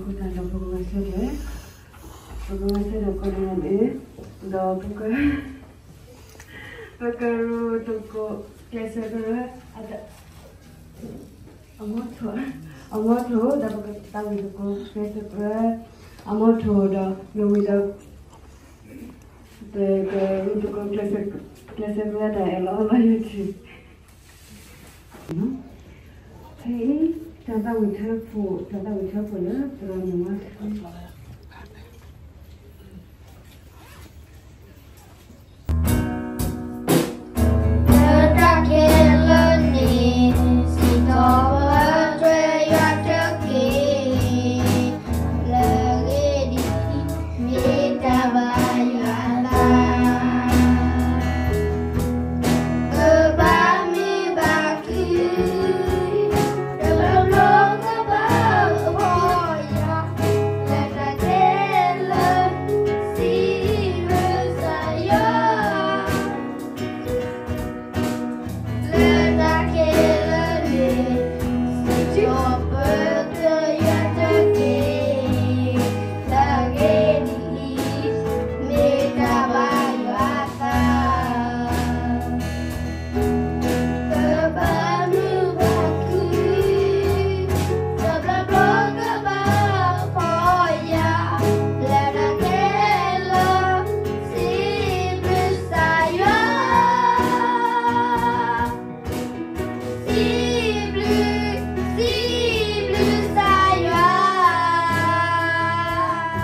ပကဂဲၤဆၢထၢၣ်, ပကဂဲၤဆၢထၢၣ်ကိးဂၤဒဲး, ဒီးပက, ပကရူၢ်သကိး ကျဲးစၢးကရၢ, အ, အ, အမိၢ်ထိၣ်, ဒီးပကသးဝံၣ်သကိး ကျဲးစၢးကရၢ, အမိၢ်ထိၣ်ဒီး မ့ၢ်ဝံၤဒီး ပကရူၢ်သကိး ကျဲးစၢးကရၢတၢ်အၢၣ်လီၤအီလီၤယိာ်ထံ, ဖဲအံၤ တၢ်သးဝံၣ်ထၢဖှိၣ်, တၢ်သးဝံၣ်ထၢဖှိၣ်လၢသရိာ်မုၣ်ဝါထၢ လၢတၢ်ခဲလၢာ်န့ၣ် စံးထီၣ်ပတြၢၤယွၤတက့ၢ်, လၢအဂ့ၢ်ဒ်အံၤ မ့ၢ်တၢ်ဘၣ်ယွၤအသး, ကဘၣ်မုာ်ဘၣ်ခုၣ်, တဘျီဘျီကဘၣ်ပီၢ်ယၢ်, လၢတၢ်ခဲလၢာ် စံးဘျုးကစၢ်ယွၤ လၢတၢ်ခဲလၢာ်န့ၣ် စံးထီၣ်ပတြၢၤယွၤတက့ၢ်, လၢအဂ့ၢ်ဒ်အံၤ မ့ၢ်တၢ်ဘၣ်ယွၤအသး, ကဘၣ်မုာ်ဘၣ်ခုၣ်, တဘျီဘျီကဘၣ်ပီၢ်ယၢ်, လၢတၢ်ခဲလၢာ် စံးဘျုးကစၢ်ယွၤ စံးဘျုး, စံးဘျုးကစၢ်ယွၤ, စံးဘျုး, စံးဘျုးကစၢ်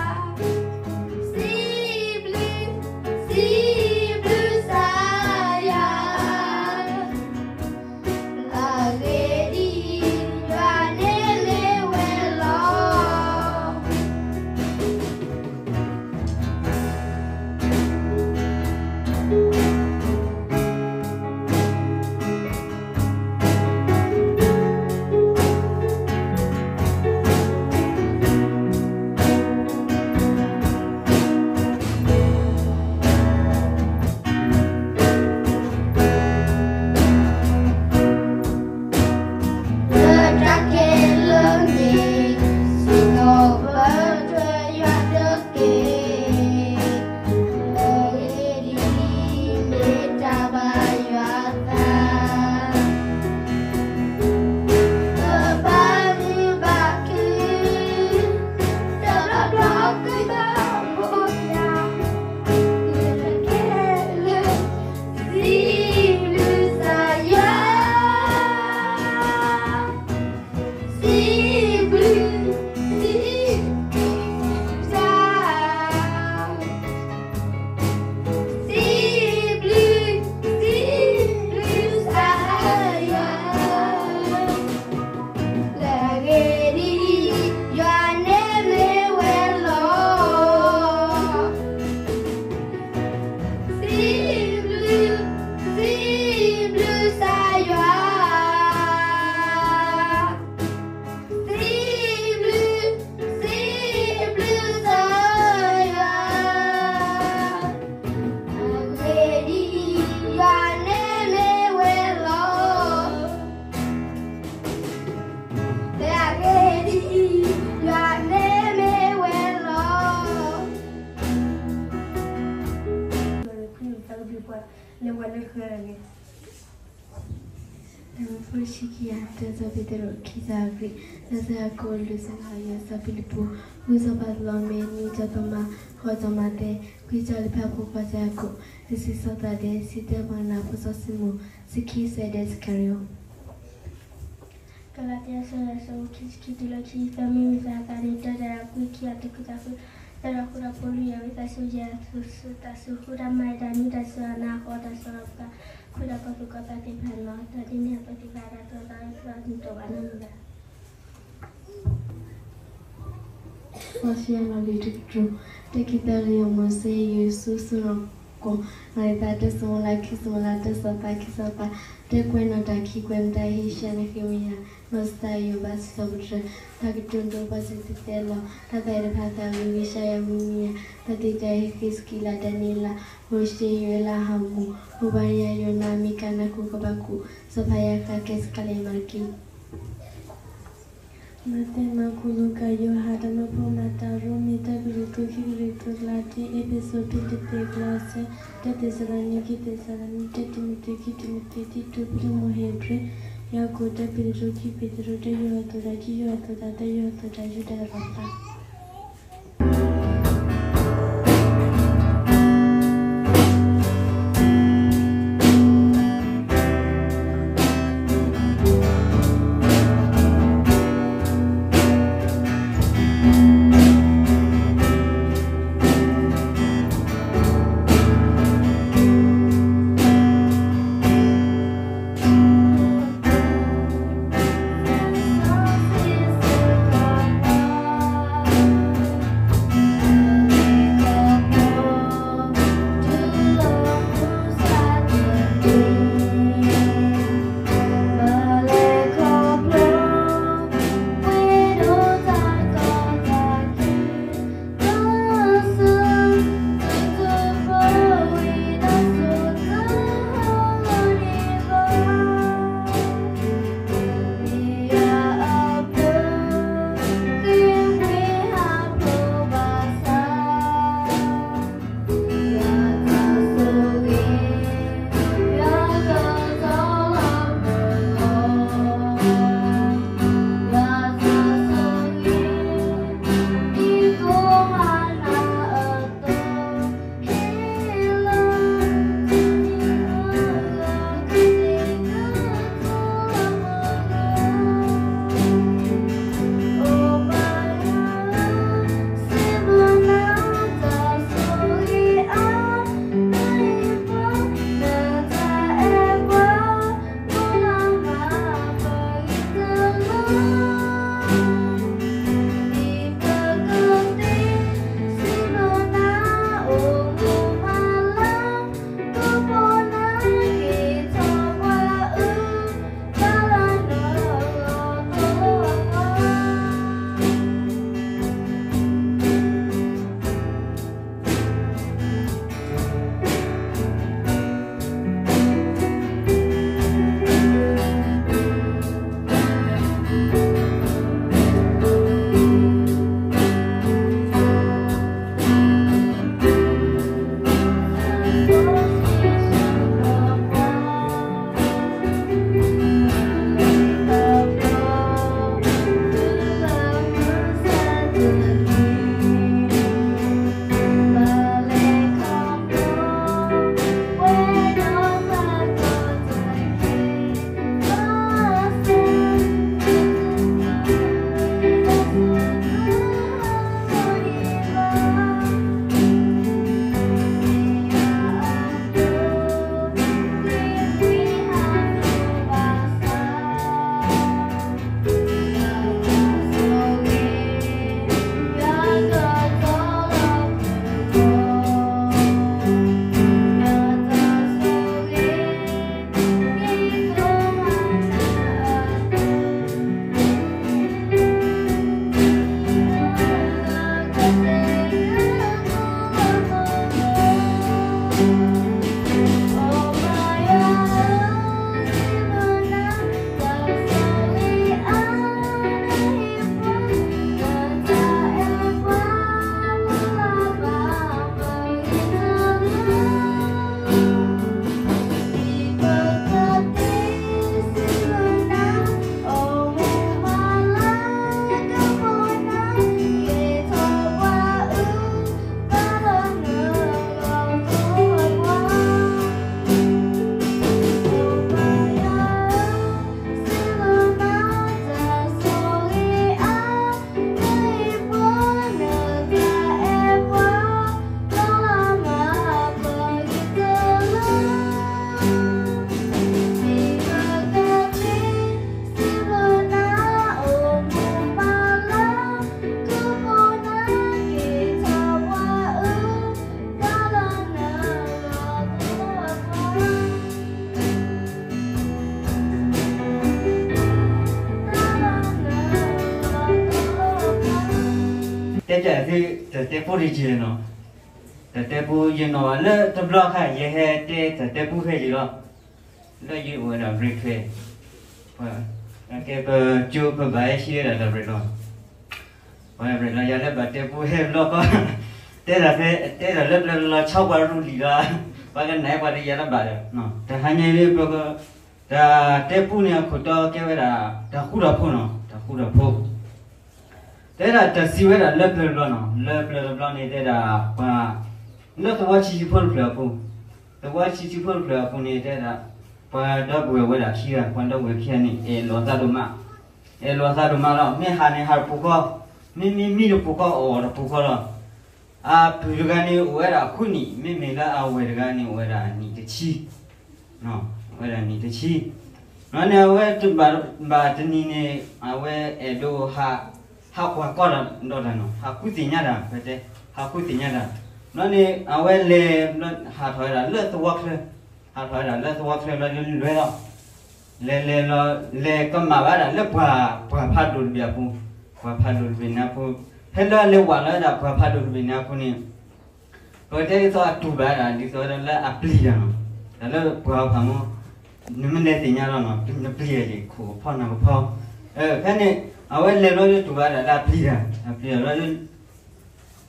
ယွၤ, လၢအဂ့ၢ်ဒ်အံၤ ယွၤန့ၣ်မ့ၢ်ဝဲလီၤ. လၢတၢ်ခဲလၢာ်န့ၣ် စံးထီၣ်ပတြၢၤယွၤတက့ၢ်, လၢအဂ့ၢ်ဒ်အံၤ မ့ၢ်တၢ်ဘၣ်ယွၤအသး, ကဘၣ်မုာ်ဘၣ်ခုၣ်, တဘျီဘျီကဘၣ်ပီၢ်ယၢ်, လၢတၢ်ခဲလၢာ် စံးဘျုးကစၢ်ယွၤ, စံးဘျုး, စံးဘျုးကစၢ်, စံးဘျုး, စံးဘျုးကစၢ်ယွၤ, လၢအဂ့ၢ်ဒ်အံၤ ယွၤန့ၣ်မ့ၢ်ဝဲလီၤ. စံးဘျုး, စံးဘျုးကစၢ်ယွၤ, စံးဘျုး, စံးဘျုးကစၢ်ယွၤ, အဂ့ၢ်ဒ်အံၤ ယွၤန့ၣ်မ့ၢ်ဝဲလီၤ. လၢအဂ့ၢ်ဒ်အံၤ ယွၤန့ၣ်မ့ၢ်ဝဲလီၤ. လၢပှၤလၢဃၢၤန့ၣ်, တၢ်ဖိဆံခံ အတၢ် စီၤပ့းတရူး ခံ ဆၢဖိခွံ, တၢ်စံးထီၣ်ပတြၢၤ လွံၢ် ဆၢဖိယဲၢ်, စီၤပံလံးပူး, ဃု စီၤပၤတလီၤမ့, နွံ စီၤသီမါ, ဃိး စီၤမးသဲ, ခွံ စီၤလံၤဖးဖိ, ခွါ စီၤယၤကိာ်, တဆံ စီၤသးဒဲး, ဆံတၢ ပှၤနးဖိ စီၤၡမူၤ, ဆံခံ စီၤယုဒၤစကၤရံၤအိၣ်. ကလၤတယၤ အဆၢဒိၣ် အဆၢဖိ ခံဆံခံတုၤလၢခံဆံသၢ, မ့မ့ၢ်တၢ်သးန့ၣ် တၢ်တၢ်ယၤကွံခံ အတၢ်ခူသူၣ်ခု, တၢ်ဒီးဃူဒီးဖိးလွံၢ်ယၤ ဝံသးစူၤယၤ သူၣ်စူၤသးစူၤ ဃူတၢ်မၤအတၢ်နံၣ်တၢ်စၢၤ အနၢ်ဃီတၢ်စၢၤလီၤပသး ခွံဒီးကီၢ်သူၣ်ကီၢ်သးသ့ၣ်တဖၣ်န့ၣ်လီၤ. တၢ်ဒ်န့ၣ်အသိးသ့ၣ်တဖၣ် တၢ်သိၣ်တၢ်သီတၢ်နီတမံၤဘၣ်. စီၤၡံယၤလီၤလံၤတကတြူၢ်, တၢ ခံ သၢ လွံၢ် ယဲၢ် မိၤၡ့ ယိၤၡူ စီၤနီၢ်ကီၢ်, နီၣ်ဂံၢ်သၢ တၢ စီၤမူၤလး ခံ စီၤမူၤလး တၢ စီၤသး ခံ စီၤသး, တၢ ကွဲးနီၣ်တၢ် ခံ ကွဲးနီၣ်တၢ် ဟ့ၣ်ရှါ နဃ့ဝံယၤ, နီၢ်ကစၢ်ယွၤဘါထုကဖၣ်ပတြၢၤ, တၢ်ကတိၤဒိ ပှၤစံးသ့ၣ်သဲလီၤ, တၢ်သးဒ်တဖၣ်သးဝံၤ ဂံၢ်စၢ်ယွၤမံမံယၤ, တၢ်သ့ၣ်တၢ်ယဲၢ် ဟ့ၣ်ဃ့ၢ်စကံလး ဒၤနံးယ့လး, မိၤၡ့ ယိၤအ့လး ဟးမူၣ်, အိၣ်ဘါယၤ ယိၤနါ မံကၤ နၢ်ကူၣ် ကဘးကူၣ်, စီၤဖးယၤ ဃးကဲ စကၤလံး မၤရကံ. မးသဲ, မၢကူး, လူၤကၣ်, ယိၤဟၣ်, တၢ်မၢဖိ, မၤတၢ်, ရိမ့ၤ, တၢ်ပ့းတရူး, ခံကရံၣ်သူး, ကလၤတံ, အ့းဖ့းစူး, ဖံလံးပံး, ကလီးစဲ, တၢ်သ့းစၤလနံကံ, သ့းစၤလနံ, တၢ်တံၤမသ့း, ခံတံၤမသ့း, တံတူး, ဖံလံးမူး, ဟ့းဘြ့း, ယၤကိာ်, တၢ်ပ့းတရူး, ခံပ့းတရူး, တၢယိၤဟၣ်အသိးတၢ်, ခံယိၤဟၣ်အသိးတၢ်, တၢယိၤဟၣ်အသိးတၢ်, ယူဒၤတၢ်ပာ်ဖျါ. တဲပၠးသုတၢ်တဲဖိတယုၢ်နီၤ, တၢ်တဲဖိယနီၤလၢတဘျီခါ ယဟဲတဲတၢ်တဲဖိဖဲယံၤလီၤ, လၢယအိၣ်ဝဲဒၣ် request ပှၤ ကဲပကၠိပဘၣ်ဟဲဟံးဝဲဒၣ်တၢ်ရဲၣ်လီၤ, ပှၤရဲၣ်လီၤယၤလၢဘၣ်တဲပူဟဲဘျီကီၢ်, တဲတၢ်ဖဲ တဲတၢ်လၢပျၢၤလီၤဆီပှၤရူလံၤလီၤ, ပှၤကနၣ်ပှၤတယၤတဘၣ်ဒီး, တဟါညါလၢပက တၢ်တဲပူန့ၣ်အခိၣ်တီကဲဝဲဒၣ် တၢ်ဃူတၢ်ဖိးနီၤ, တၢ်ဃူတၢ်ဖိး တဲဒၣ်တၢ်စံးဝဲဒၣ်လၢပျၢၤတဘျီနီၤ, လၢပျၢၤတဘျီန့ၣ်တဲဒၣ်ပှၤ လၢသဝီဆံးဆံးဖိတဖျၢၣ်အပူၤ, သဝီဆံးဆံးဖိတဖျၢၣ်အပူၤန့ၣ်တဲဒၣ် ပှၤဒီပုၢ်ဝဲၢ်ဝဲဒၣ်ခံဂၤ, ပှၤဒီပုၢ်ဝဲၢ်ခံဂၤန့ၣ် အဲၣ်လိာ်သးဒိၣ်မး, အဲၣ်လိာ်သးဒိၣ်မးလီၤ. မ့ၢ်ဟးန့ၣ်ဟးတပူၤဃီ, မ့မ့ၢ်မံတပူၤဃီ အီၣ်တပူၤဃီလီၤ. အပုၢ်တဂၤန့ၣ်အိၣ်ဝဲဒၣ်ဃုနံၣ်, မ့မ့ၢ်လၢအဝဲၢ်တဂၤန့ၣ်အိၣ်ဝဲဒၣ်နံၣ်တဆံ ဝဲဒၣ်နံၣ်တဆံ, ဒီးန့ၣ်အဝဲဘၣ်တနံၤန့ၣ် အဝဲအဲၣ်ဒိး ဟးကွၢ်ကီဒီးတၢ်နီၤ, ဟးဃုသ့ၣ်ညါတၢ်, ပတဲ ဟးဃုသ့ၣ်ညါတၢ်, ဒီးန့ၣ်အဝဲလဲၤ ဟးထီၣ်ဝဲဒၣ်လၢသဝီချၢ, ဟးထီၣ်ဝဲဒၣ်လၢသဝီချၢလီၤဒုးလွဲလီၤ, လဲၤလဲၤလီၤ လဲၤကမၣ်ဘၣ်ဒၣ်လၢပှၤ ပှၤဖးဒိၣ်တဘ့ၣ်အပူၤ, ပှၤဖးဒိၣ်တဘ့ၣ်န့ၣ်အပူၤ, ဖဲလၢအလဲၤဝးလီၤဝဲဒၣ်ပှၤဖးဒိၣ်တဘ့ၣ်န့ၣ်အပူၤန့ၣ် ပကတဲဒ်သိးအတူၢ်ဘၣ်ဒၣ် ဒ်သိးလၢအပျံၤတၢ်နီၤ, တၢ်လၢပှၤဖးမူ နမ့ၢ်လဲၤသ့ၣ်ညါလီၤနီၤ, နပျံၤယဲၢ် ခိၣ်ကဖီနၢ်ကဖီ, ဖဲန့ၣ် အဝဲလဲၤဘျီဒုးတူၢ်ဘၣ်ဒၣ်လၢအပျံၤတၢ်, အပျံၤဘျီဒုး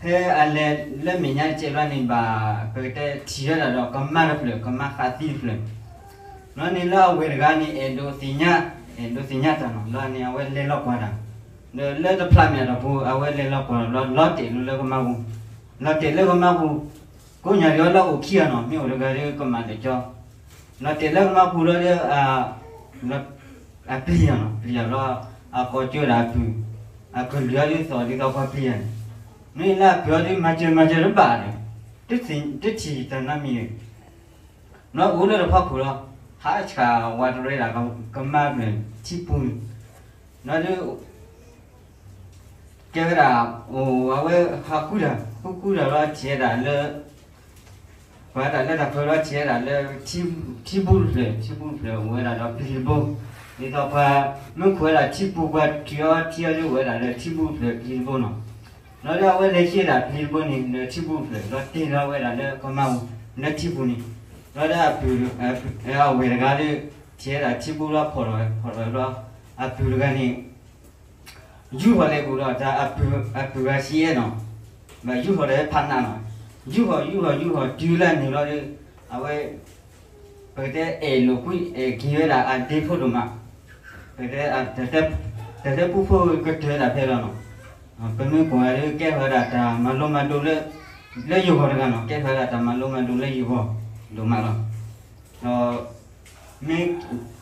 ဖဲအလဲၤလၢမဲာ်ညါတစဲးဘျီန့ၣ်ဘၣ် ပကတဲထံၣ်ဝဲဒၣ်ဒီးကမါတဖျၢၣ်, ကမါဃးသံတဖျၢၣ်, ဒီးန့ၣ်လၢအဝဲၢ်တဂၤန့ၣ် အဲၣ်ဒိးသ့ၣ်ညါ, အဲၣ်ဒိးသ့ၣ်ညါတၢ်နီၤ, ဒီးန့ၣ်အဝဲလဲၤလီၤကွၢ်တၢ်, ဒီးလၢတဖျးမ့ၢ်တၢ်ပူၤ အဝဲလဲၤလီၤကွၢ်လီၤ လီၤတဲာ်လိၤလၢကမါပူၤ, လီၤတဲာ်လၢကမါပူၤ, ကိးညါဒံးလၢအိၣ်ခံဂၤနီၤ, မ့ၢ်အိၣ်တဂၤဒီးကမၣ်တကၠီ, လီၤတဲာ်လၢကမါပူၤလီၤဒီး အပျံၤနီၤ, ပျံၤအဘျီ အကိးကၠိဒၣ်အပုၢ်, အကလုၢ်အီၤဒ်သိး ဒ်သိးပှၤပျံၤယၤန့ၣ်, မ့ၢ်လၢအပုၢ်အီၤဒ်မၤစၢၤမၤစၢၤတဘၣ်န့ၣ်, တထံၣ်တၢ်နီတမံၤန့ၣ်, ဒီးအိၣ်လၢတဖီခိၣ်လီၤ, ဟးဆှၣ်ဝးတရံးဒၣ် ကမါဖျၢၣ်ထံပူၤန့ၣ်, ဒီးဒုး ကဲဝဲဒၣ် အိၣ်အဝဲဟးဃုတၢ် ဃုဃုတၢ်လီၤထံၣ်ဝဲဒၣ်လၢ ပှၤဒၣ်လၢတၢ်ပၢလီၤထံၣ်ဝဲဒၣ်လၢ ထံပူၤတဖျၢၣ်, ထံပူၤတဖျၢၣ်အိၣ်ဝဲဒၣ်ဒီးပျံၤတဘိ, ဒ်သိးပှၤမ့ၢ်ခိၣ်ဝဲဒၣ်ထံပူၤ ပှၤထုးအီၤထံအီၤဒုးအိၣ်ဝဲဒၣ်လၢထံပူၤတဖျၢၣ်ပျံၤတဘိနီၤ, ဒီးဒုးအဝဲလဲၤဟံးဝဲဒၣ်ပျံၤတဘိန့ၣ် လၢထံပူၤတဖျၢၣ် ဒီးတ့ၢ်လီၤဝဲဒၣ်လၢကမါပူၤ လၢထံပူၤန့ၣ်, ဒီးဒုးအပုၢ် အဝဲၢ်တဂၤဒုး ထံၣ်ဝဲဒၣ်ထံပူၤလီၤဖီၣ်ထီၣ်ဝဲ ဖီၣ်ထီၣ်ဝဲဘျီ အပုၢ်တဂၤန့ၣ် ယူၢ်ထီၣ်လဲၤဘူးဒီးတၢ်အပုၢ်ဂၤဆံးအဲၣ်နီၤ, ဘၣ်ယူၢ်ထီၣ်ဒီးဖးနးနီၤ, ယူၢ်ထီၣ်ယူၢ်ထီၣ်ယူၢ်ထီၣ်တုၤလၢအနုာ်လီၤဒီး အဝဲ ပကတဲအဲၣ်လိာ်ကွံ အဲၣ်က့ၤဝဲဒၣ်အဒ့ဖိဒိၣ်မး, ပကတဲ တၢ်တဲပူဖိကတၢၢ်ဝဲဒၣ်ဖဲလီၤနီၤ, ပမ့ၢ်ကွၢ်ဒုး ကဲထီၣ်ဝဲဒၣ်တၢ်မၤလိမၤဒိးလၢ လၢယဂီၢ်တဂၤနီၤ, ကဲထီၣ်ဝဲဒၣ်တၢ်မၤလိမၤဒိးလၢယဂီၢ်ဒိၣ်မးလီၤ, ဒီး မ့ၢ်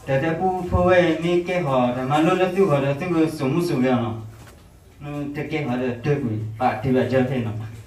တၢ်တဲပူဖိဝဲ မ့ၢ်ကဲထီၣ်တၢ်မၤလိလၢသုဂီၢ်ဒီး သုကစိာ်မူစိာ်ဂဲၤအီၤနီၤ, တကဲထီၣ်ဒီးတၢ်ကွံာ် ပာ်တ့ၢ်ဘၣ်ကၢဖဲနီၤ,